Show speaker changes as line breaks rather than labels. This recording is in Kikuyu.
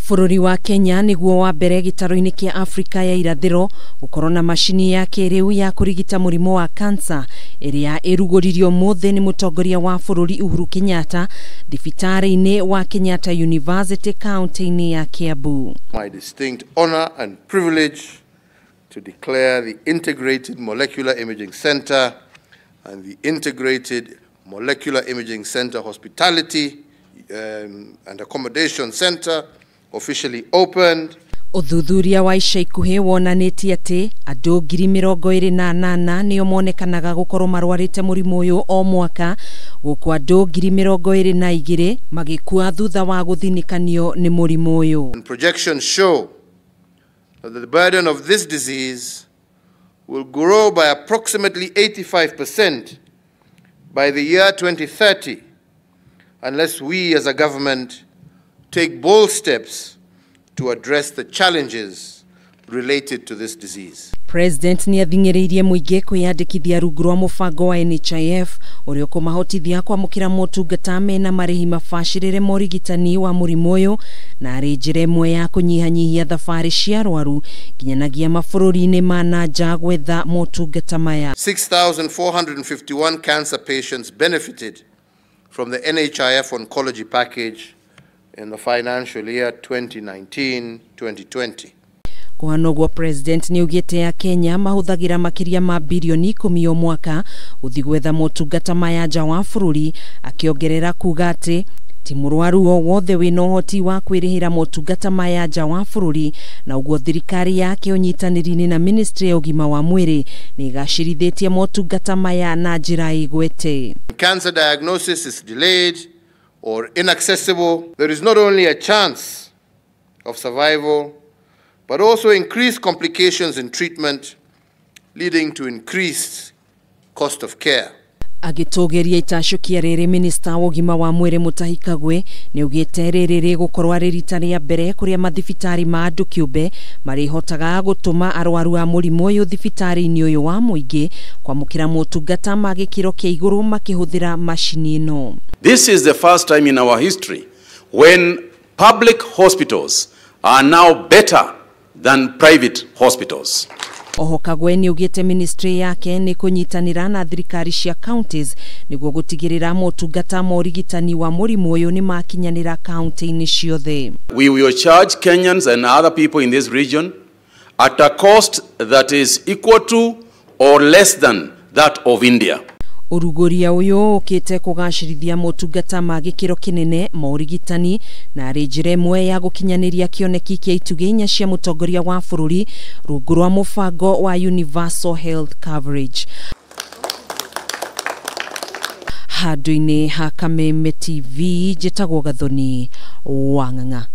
Bũrũri wa Kenya nĩguo wa mbere gĩtaro-inĩ kĩa Afrika ya irathĩro gũkorwo na macini ya kĩrĩu ya kũrigita mũrimũ wa kansa ĩrĩa ĩrugũririo ũmũthĩ nĩ mũtongoria wa bũrũri Uhuru Kenyatta thibitarĩ-inĩ wa Kenyatta University kaunti-inĩ ya Kiambu.
My distinct honor and privilege to declare the Integrated Molecular Imaging Center and the Integrated Molecular Imaging Center Hospitality and Accommodation Center officially opened.
Ũthuthuria wa ica ikuhĩ wonanĩtie atĩ andũ 28,000 nĩo monekanaga gũkorwo marwarĩte mũrimũ ũyũ o mwaka, gũkũ andũ 22,000 magĩkua thutha wa gũthinĩkanio nĩ mũrimũ ũyũ.
And projections show that the burden of this disease will grow by approximately 85% by the year 2030 unless we as a government take bold steps to address the challenges related to this disease.
President nĩ athing'ĩrĩirie mũingĩ kwĩyandĩkithia rungu rwa mũbango wa NHIF ũrĩa ũkũmahotithia kwamũkĩra motungata mena marĩhi mabacĩrĩre ma ũrigitani wa mũrimũ ũyũ na arĩ njĩra ĩmwe ya kũnyihanyihia thabarĩ cia arwaru nginyanagia mabũrũri-inĩ ma na nja gwetha motungata maya.
6,451 cancer patients benefited from the NHIF oncology package in the financial year 2019-2020.
Kũhana ũguo President nĩ augĩte Akenya mahũthagĩra makĩria ma birioni 10 o mwaka gũthiĩ gwetha motungata maya nja wa bũrũri, akĩongerera kuga atĩ ti mũrwaru o wothe wĩna ũhoti wa kwĩrĩhĩra motungata maya nja wa bũrũri, na ũguo thirikari yake ũnyitanĩri-inĩ na Ministry ya ũgima wa mwĩrĩ nĩ ĩgacĩrithĩtie motungata maya na njĩra ĩgwete.
Cancer diagnosis is delayed or inaccessible, there is not only a chance of survival, but also increased complications in treatment, leading to increased cost of care.
Agĩtũgĩria itacũkia rĩrĩ, Minista wa ũgima wa mwĩrĩ Mutahi Kagwe nĩ augĩte rĩrĩ rĩgũkorwo arĩ rita rĩa mbere kũrĩa mathibitarĩ ma andũ kĩũmbe marĩhotaga gũtũma arwaru a mũrimũ ũyũ thibitarĩ-inĩ ũyũ wa mũingĩ kwamũkĩra motungata ma gĩkĩro kĩa igũrũ makĩhũthĩra macini ĩno.
This is the first time in our history when public hospitals are now better than private hospitals.
Oho Kagwe nĩ augĩte ministry yake nĩ kũnyitanĩra na thirikari cia counties nĩguo gũtigĩrĩra motungata ma ũrigitani wa mũrimũ ũyũ nĩ makinyanĩra kaunti-inĩ ciothe.
We will charge Kenyans and other people in this region at a cost that is equal to or less than that of India.
Ũrugũria ũyũ ũkĩte kũgacĩrithia motungata ma gĩkĩro kĩnene ma ũrigitani na arĩ njĩra ĩmwe ya gũkinyanĩria kĩoneki kĩa itugĩ inya cia mũtongoria wa bũrũri rungu rwa mũbango wa Universal Health Coverage. Handũ-inĩ ha Kameme TV, njĩtagwo Gathoni Wang'ang'a.